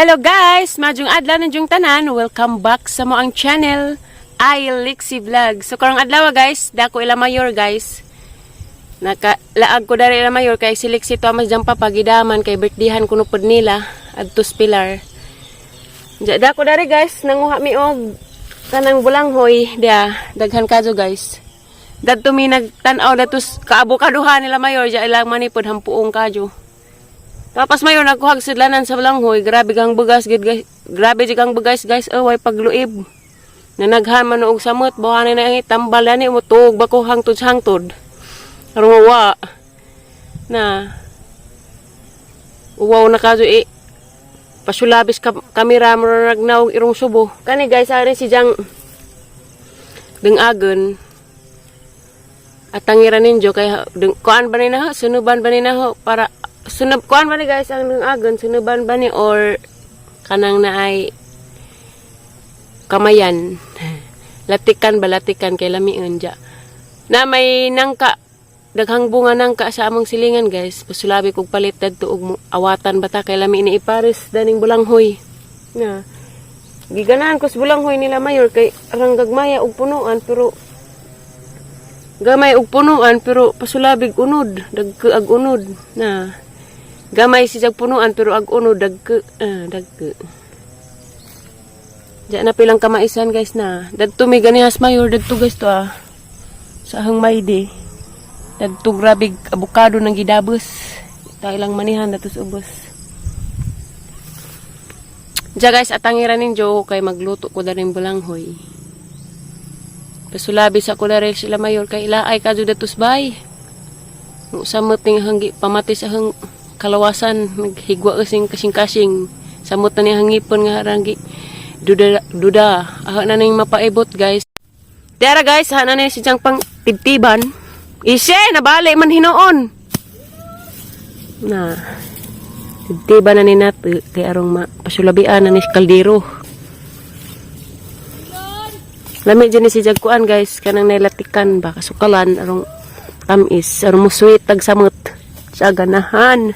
Hello guys! Maayong adlaw ninyong tanan. Welcome back sa among channel, I Lixie Vlog. So karong adlaw, guys, dako ila mayor, guys. Naka laag ko dari ila mayor kay si Lixie to mas jang papagidaman kay birthdayhan kuno pod nila adto sa Pilar. Diya dako dari, guys, nanguha mi og kanang bulanghoy diya, daghan kadyo, guys. Dadto mi nagtan-aw dato kaabukaduhan nila mayor diya, ilang manipod hampuong kadyo. Tapos mayor nagkuhag sidlanan sa bulanghoy, grabe kang bugas gid, guys. Grabe jud kang bugas, guys, oh, way pagluib. Nanaghan man og samot, buhanin na ang tambal ani mo tuog ba ko hangtod sa hangtod. Aron wa. Na. Uwaw na kadyo eh. Pasulabis ka kamera mo nagnaog irong subo. Kani, guys, ari si Jang dengagen. At tangira ninyo kay deng, kuan ba ni na ho? Sunuban ba ni na ho? Para sunub kuan ba ni, guys, ang dengagen, sunuban ba ni or kanang na ay kamayan? Latikan ba, latikan kay lamion dya. Na may nangka, daghang bunga nangka sa among silingan, guys. Pasulabi kog palit dadto og awatan bata kay lami ni ipares daning bulanghoy. Na. Giganahan ko sa bulanghoy nila mayor kay arang gagmaya og punuan, pero gamay og punuan pero pasulabig unod, dagko ag unod na. Gamay si jag punuan pero ag unod dagko, ah, dagko. Diya na pilang kamaisan, guys, na. Dadto mi ganihas mayor dadto, guys, to ah. Sa ahang maydi. Dadto grabe abukado nang gidabos. Tayo lang manihan dato sa ubos. Diya, guys, atangira ninyo kay magluto ko daring bulanghoy. Pasulabi sa ko dari sila mayor kay ilaay kadyo datos bay. Samot ning hanggi pamati sa hang kalawasan, naghigwa kasing kasing-kasing. Samot na ni hangipon nga haranggi duda duda. Aha na ning mapaibot, guys. Tara, guys, aha na ni si Jang pang tibtiban. Ise, nabali man hinuon. Na. Tibtiban na ni nato kay arong mapasulabian na ni kaldero. Lami dyan ni si Jag kuan, guys, kanang nailatikan ba kasukalan arong tamis, arong mo sweet tag samot. Sa ganahan.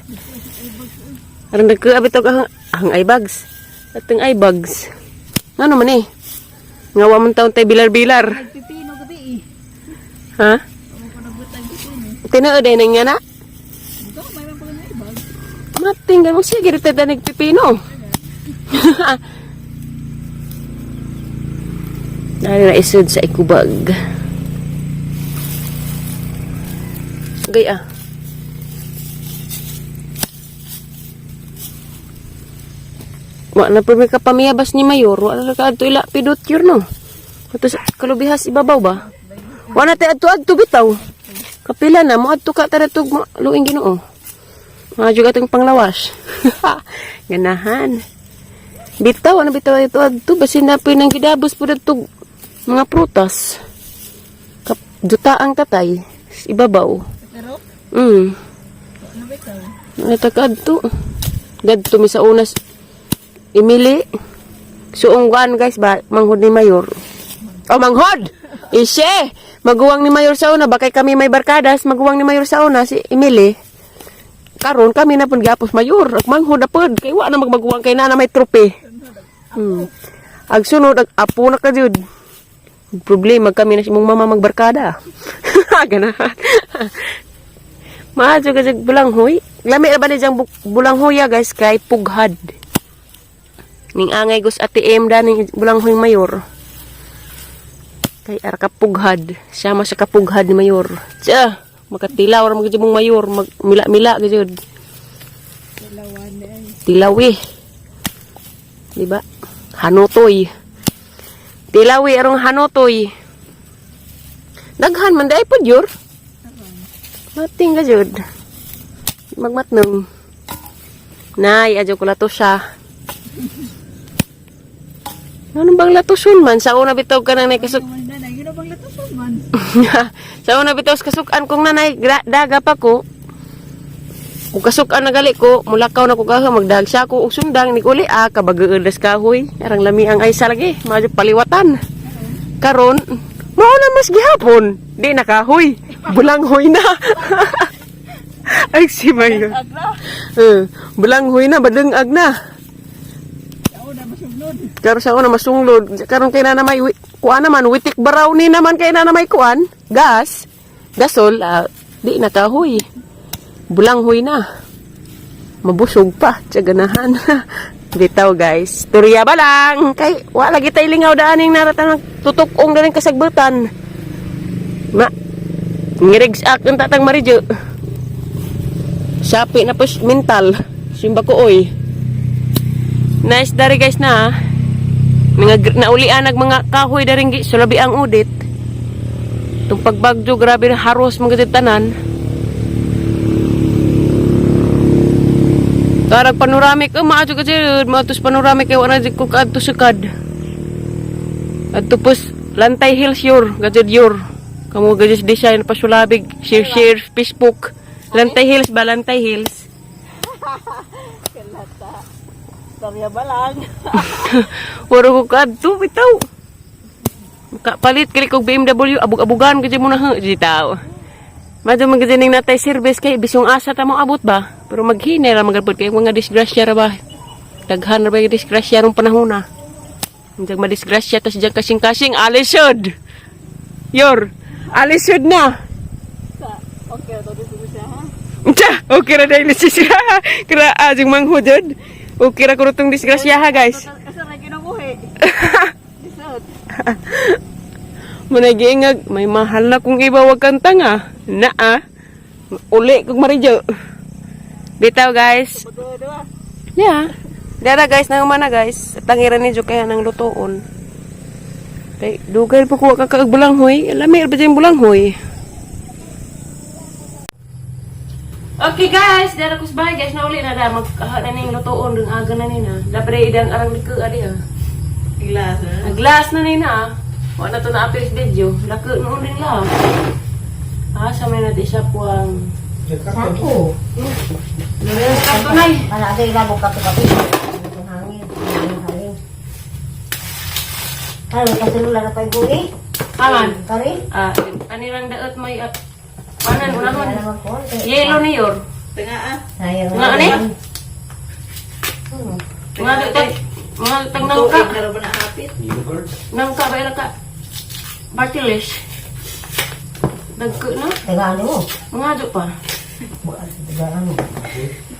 Arong nagkaabit og ang eye bags. Atong eye bags. Ano man eh? Nga wa man taon tay bilar-bilar. Pipino gabi eh. Ha? Amo ko nagbutang pipino. Tinuod ay nang nga na. Ito, may man pala na ibag. Mating mo siya gid ta nagpipino. Nari na isod sa ikubag. Gaya. Wa na pa may kapamiyabas ni Mayor. Wa na ka adto ila pidot yur no. Ato sa kalubihas ibabaw ba? Wa na tay adto adto bitaw. Kapila na mo adto ka taratog luing Ginoo. Mga juga itong panglawas. Ganahan. Bitaw, ano bitaw ito adto basin na po nang gidabos po dadto mga prutas. Kap, duta ang tatay. Ibabaw. Pero, ano ba ikaw? Ano ka adto? Dadto mi sa unas. Emily. Suunggan, guys, ba manghod ni Mayor. Oh, manghod. Isye, maguwang ni Mayor sa una ba kay kami may barkadas, maguwang ni Mayor sa una si Emily. Karon kami na pud gapos Mayor, ag manghod na pud kay wa na magmaguwang kay na may trope. Ag sunod ag apo na ka jud. Problema kami na si mong mama magbarkada. Ganahan. Maadyo ka jag bulanghoy. Lami ra ba ni jang bulanghoya, guys, kay pughad. Ning angay gus ATM da ning bulanghoy mayor. Kay ara kapughad. Siya mas sa kapughad ni mayor. Tiya, makatilaw ra magid mong mayor, mag mila-mila gyud. Dalawa na ay. Tilawi. Di ba? Hanutoy. Tilawi arong hanutoy. Daghan man dai pod yor. Mating ka jud. Magmatnong. Nay, adyo ko lato siya. Ano bang latuson man? Sa una bitaw ka nang nakasuk Man na, yun ang bang latuson man. Sa una bitaw sa kasukan kong nanay, daga pa ko. Kung kasukan na gali ko, mulakaw na ko kahoy, magdag siya ko og sundang ni uli ah kabagaedas kahoy. Arang lami ang ay sa lagi, madyo paliwatan. Karon, mao na mas gihapon. Di na kahoy, bulanghoy na. Ay si Mayor. Agra. Bulanghoy na, badengag na. Karon sa una masunglod, karon kay na na may kuan naman, witik brownie naman kay na na may kuan, gas, gasol, di na kahoy. Bulanghoy na. Mabusog pa, tiyaganahan. Bitaw guys, turya ba lang? Kay wala lagi tay lingaw daaning naratan tutukong daning kasagbutan. Ma ngirigs ak ang tatang maridyo. Sapi na pos mental. Simba ko oy. Nice dari guys na. Ah. Mga naulian nag mga kahoy daring sulabi ang udit. Tung pagbagyo grabe na haros mga tanan. Tarag panoramic, oh, maadyo ka dyan. Maatos panoramic, kaya wala dyan ko kaadto sa kad. Adto pos, Lantay Hills yor, gajud yor. Kamu gajud design pa sulabig, share share, Facebook. Lantay Hills ba, Lantay Hills? Kalata. Storya ba lang? Wala ko kaadto, bitaw. Kapalit kali kog BMW, abog-abugan gajud mo na ha, di tao. Madyo man gajud ning natay service kay bisong asa ta mo abot ba? Pero maghinay ra magapod kay mga disgrasya ra ba. Daghan ra ba yung disgrasya rong panahon na. Diyan madisgrasya tas diyan kasing-kasing alisod. Yor, alisod na. Sa, okay, ito dito siya ha? Unsa, okay ra dahil siya. Kira ajing manghudod. Okay ra kuno tong disgrasya ha, guys. Kasi na kinabuhi. Lisod. Manay giingag, may mahal na kong iba wag kang tanga. Naa. Uli kog maridyo. Bitaw guys. Pagdua-dua. Yeah. Dara guys, nang mana guys. Tangira ni kaya nang lutoon. Kay dugay pa kuha ka kaag bulanghoy. Lami ra ba dyan bulanghoy? Okay guys, dara kus bahay guys nauli na da mag na ning lutoon dung aga na ni na. Dapat idang arang liko adi ah. Glass ha? Ang glass na ni na. Wa na to na apil sa video. Lako noon din la. Ah, sa may natin siya puwang. Sako. Katunay. Para ate ilabog ka kape. Itong hangin. Hangin, hangin. Ay, may kaselula na pa yung buwi. Aman. Kari? Ah, anirang daot may panan unahon. Wala naman po. Yellow ni yor. Tinga ah. Sayang. Nga, ano eh? Hmm. Mga tag mga tag nangka. Tuig na rin ba na hapit? Nangka ba ila ka? Bartilis. Dagko na. Taga ano mo? Mga adyo pa. Buwan, Taga ano?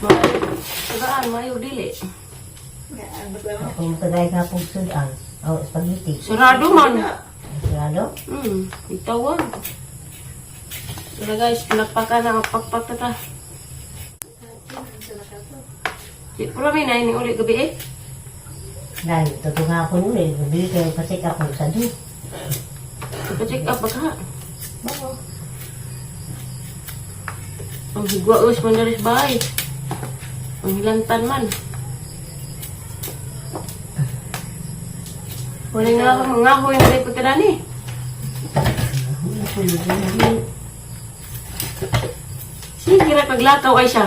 Mga tagaan mayo dili. Kung tagay ka po sudan. Oh, spaghetti. Sarado man. Sarado? Itawan. So na guys, pinakpaka na magpakpak ta ta. Di pero may na ini uli gabi eh. Dahil, totoo nga ako nun eh. Bili kayo pasik ako sa do. Pa-check up ba ka? Oo. Ang higwa us man diri sa bahay. Ang hilantan man. Wala nga ako mga hoy na rin pagkadani. Sige ra paglakaw ay siya.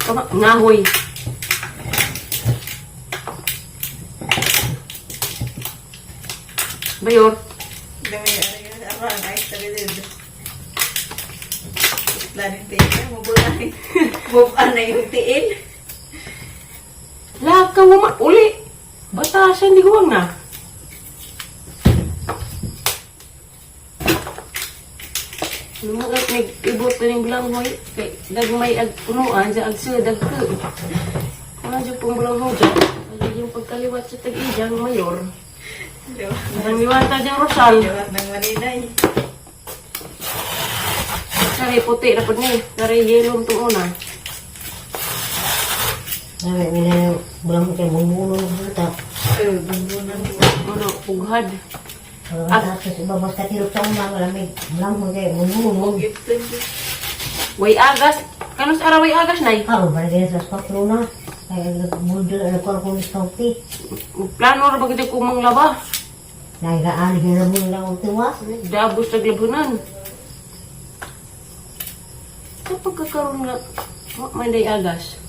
Kama ngahoy. Bayor. Dami, arang, ay, tagilid. Laning tiil. Mabulay. Buka na yung tiil. Lakaw mo man uli. Batasan di huwag na. Lumuot may ibot na yung bulanghoy. Kay dagmay ag punuan dyan ag sud ag ku. Mga dyan pong bulanghoy dyan. Ay yung pagkaliwat sa tag-ijang mayor. Diba? Ang liwata dyan Rosal. Liwat ng maninay. Sari puti na po ni. Sari yellow itong una. Dami, mina, bulang mo kayo, bumulo ng buta. Eh, bumbunan ko. Ano, pughad. Ah. Tapos, iba, basta tirok sa umang, malamig. Bulang mo kayo, bumulo. Gipton. Way agas. Kanus araw way agas, nay? Ah, barangay sa spatro na. Kaya nagbudol, ano ko akong stokti. Plano ra ba gid ko manglaba? Nahigaan, hinamon lang ang tuwa. Dabos sa glabunan. Sa pagkakaroon nga, wa man day agas.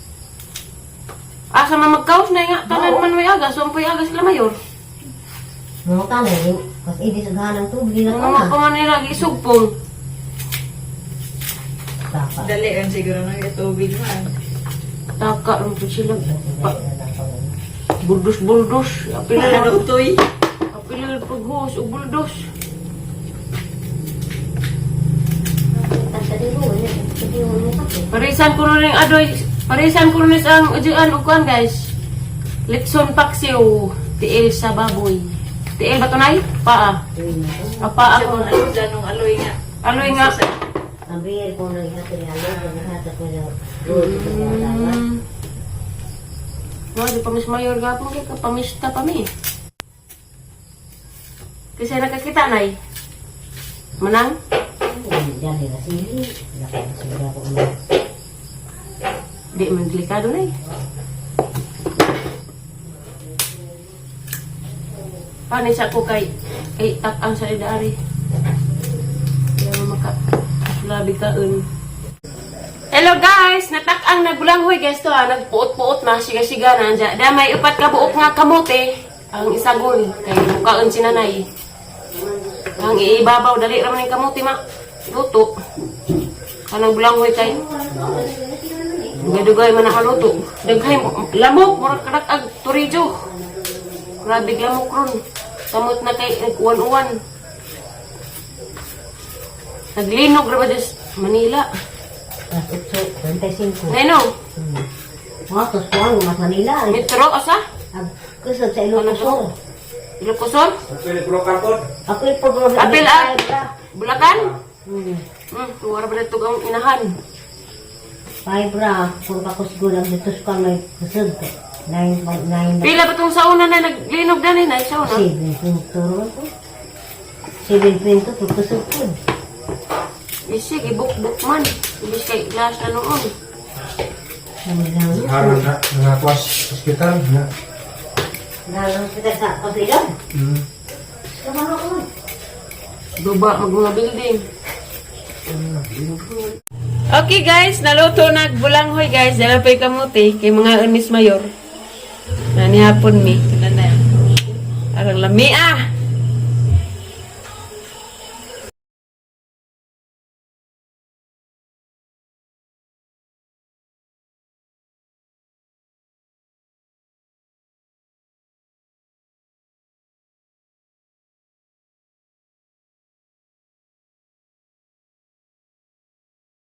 Asa man magkaos na nga, tanan man may agas, wa may agas sila mayor. Mga tanay, mas ibig sa ng tubig na Mga ka pa man nila gisugpong. Tapa. Dali ang siguro ng tubig man. Taka ron po sila. Pa, Buldos buldos. Apil na Ano toy? Apil na paghus og buldos. Parisan ko rin adoy. Parisan ko rin ang ujian og kuan, guys. Litson paksiw, tiil sa baboy. Tiil ba tunay? Paa. Ah, paa Siya ko. kung ano dyan nung aloy nga. Aloy nga. Ang bir ko na ihatag ni Alo, naghatag ko na road ko na dagat. No, di pa mis mayor gapon kay kapamista pa mi. Kasi nakakita nay. Manang? Diyan nila sili. Nakasura ko na. Di man delikado nay. Paano sa ko kay ay tak-ang sa idaari. Kaya maka labi kaon. Hello guys, natak-ang nagulanghoy guys to ah, nagpuot-puot na siga-siga na anja. Da may upat ka buok nga kamote ang isagol kay mukaon si nanay. Ang iibabaw dali ra man yung kamote ma. Luto. Kanang bulanghoy kay dugay-dugay man nakaluto. Daghay lamok murag karak ag turidyo. Grabe lamok ron. Kamot na kay uwan-uwan. Naglinog ra ba des Manila? Mas 8, 45. Neno, Mga tos ko ang mas Manila. Metro asa? Ang kusog sa Ilocos Sur. Ilocosur? Ako yung pag Apil ah. Bulacan? Hmm. Tuwara ba dito ang inahan? Five ra. Kung kakusgo lang dito sa may kusog ko. 9.9. Pila ba itong sauna na naglinog na ni? Nay, sauna? 7.2 ko. 7.2 kusog ko. Isi, gibuk-buk man. Ibis kay glass na noon. Namiglang. Haran na nangakuas hospital na. Nalong kita sa kapiligan. Kamaro ko. Duba mag mga building. Okay guys, naluto na bulanghoy guys. Dala pa'y kamuti kay mga unis mayor. Na nihapon mi. Wala na. Arang lami ah.